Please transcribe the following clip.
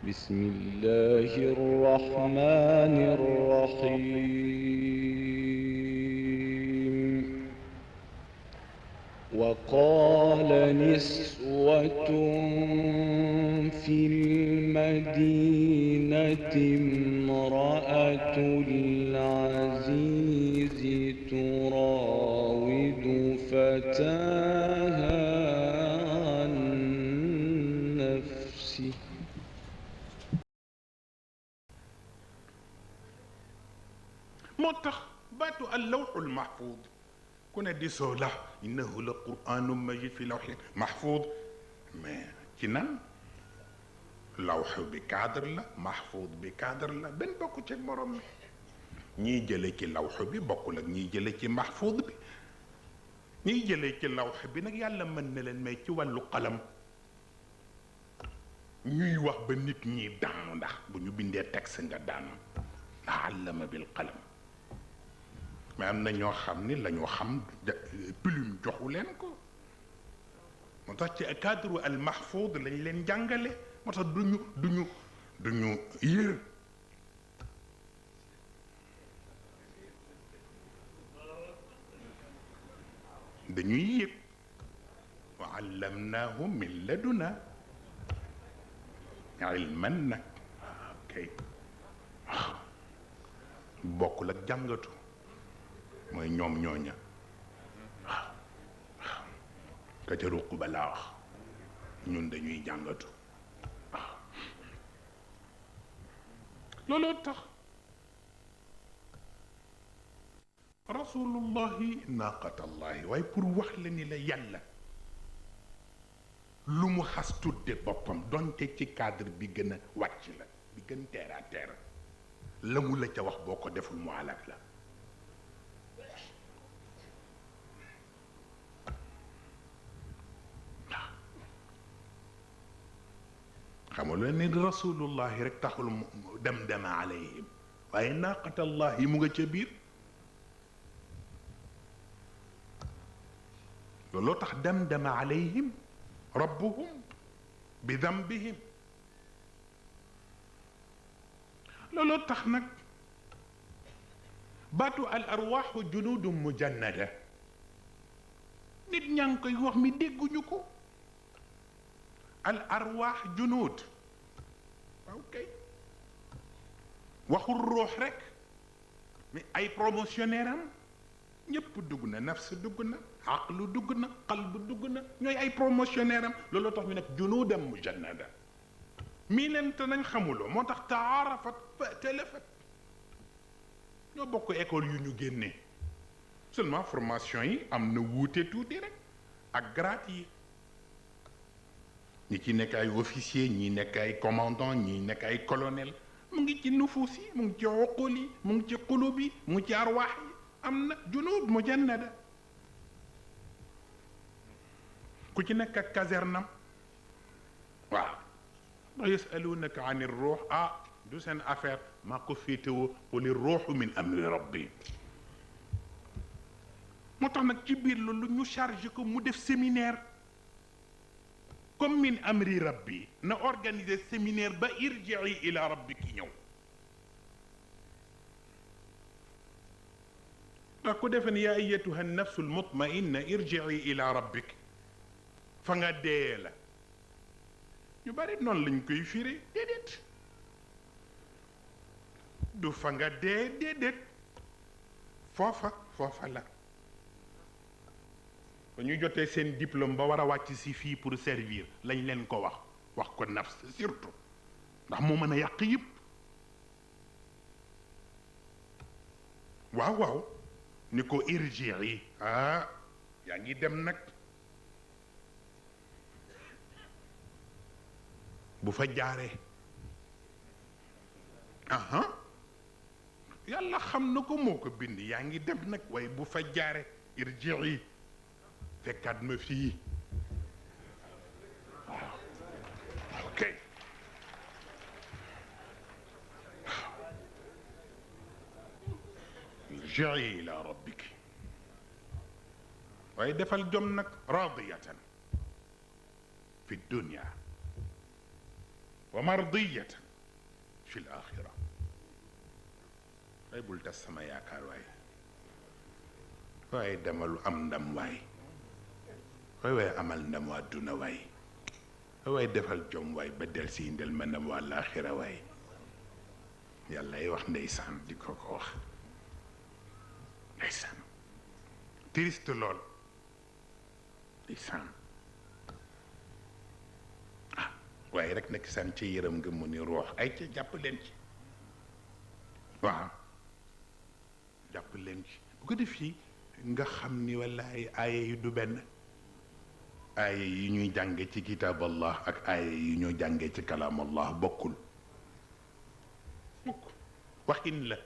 بسم الله الرحمن الرحيم. وقال نسوة في المدينة امرأة العزيز تراود فتاها عن نفسه. moo tax baatu allawxul mahfuud ku ne di soo la innahu la quraanu majid fi lawxin mahfuud mais ci nan lawx bi cadre la mahfuud bi cadre la benn bokku ci morom mi ñiy jële ci lawx bi bokkul ak ñiy jële ci mahfuud bi ñiy jële ci lawx bi nag yàlla mën na leen may ci wàllu qalam ñuy wax ba nit ñi daanu ndax bu ñu bindee texte nga daanu ndax allama bil qalam mais am na ñoo xam ni la ñu xam plume joxu leen ko moo tax ci cadre al mahfoud lañ leen jàngale moo tax duñu yër dañuy yëg wa allamnaahu min laduna ilman nag kay bokkul ak jàngatu mooy ñoom ñooña waaw waaw ka ca ruq ba laa wax ñun dañuy jàngatu waaw looloo tax rasulullahi naqatallahi waaye pour wax la ni la yàlla lu mu xas tudde boppam donte ci cadre bi gën a wàcc la bi gën terre à terre la mu la ca wax boo ko deful mu alak la xamul ni rasulullahi rek taxul dem alayhim waaye naqatallahi mu nga ca biir looloo tax dem alayhim rabbuhum bi dambihim looloo tax nag baatu al arwaaxu junudum mujannada nit ñaa ngi koy wax mi dégguñu ko al arwaax junud waaw kay waxul ruux rek mais ay promotionnaire am ñëpp dugg na nafs dugg na aqlu dugg na qalb dugg na ñooy ay promotionnaire am looloo tax ñu nekk junudam mujannada mii leen te nañ xamuloo moo tax taarafat fa talafat ñoo bokk école yu ñu génnee seulement formation yi am na wuute tuuti rek ak grade yi ñi ci nekk ay officier ñi nekk ay commandant ñi nekk ay colonel mu ngi ci nufuus yi mu ngi ci uqul yi mu ngi ci qulub yi mu ngi ci arwaax yi am na junud mujannada ku ci nekk ak casernam waaw ndax yasalunaka an ruux ah du seen affaire maa ko féetewoo quli ruuxu min amri rabbi moo tax nag ci biir loolu ñu chargé ko mu def séminaire comme min amri rabbi na organiser séminaire ba irjii ila rabbiki ñëw ndax ku defe ne yaa ayyatuha nafsu almutmainna irjii ila rabbik fa nga dee la ñu bari noonu lañ koy firi déedéet du fa nga dee déedéet foofa la ba ñu jotee seen diplôme ba war a wàcc si fii pour servir lañ leen ko wax ko nafs surtout ndax moo mën a yàq yëpp waaw ni ko irjii ah yaa ngi dem nag bu fa jaaree aha yàlla xam na ko moo ko bind yaa ngi dem nag waaye bu fa jaare irjii fekkaat ma fii waaw ok irjii ila rabbiki waaye defal jom nag radiyatan fi dunya wa mardiyatan fi l axira ay bul tas sama yaakaar waay waaye demalu am ndam waay waaye amal ndam waa duna waay waaye defal jom waay ba del si indel ma ndam waa laaxira waay yàllay wax ndeysaan di ko wax ndeysaan triste lool ndeysaan waaye rek nag san ci yërëm nga mu ni roox ay ca jàpp leen ci waaw jàpp leen ci bu ko def fii nga xam ni wallaay aaya yi du benn aaya yi ñuy jànge ci kitaab allah ak aaya yi ñuy jànge ci kalaam allah bokkul mukk waxin la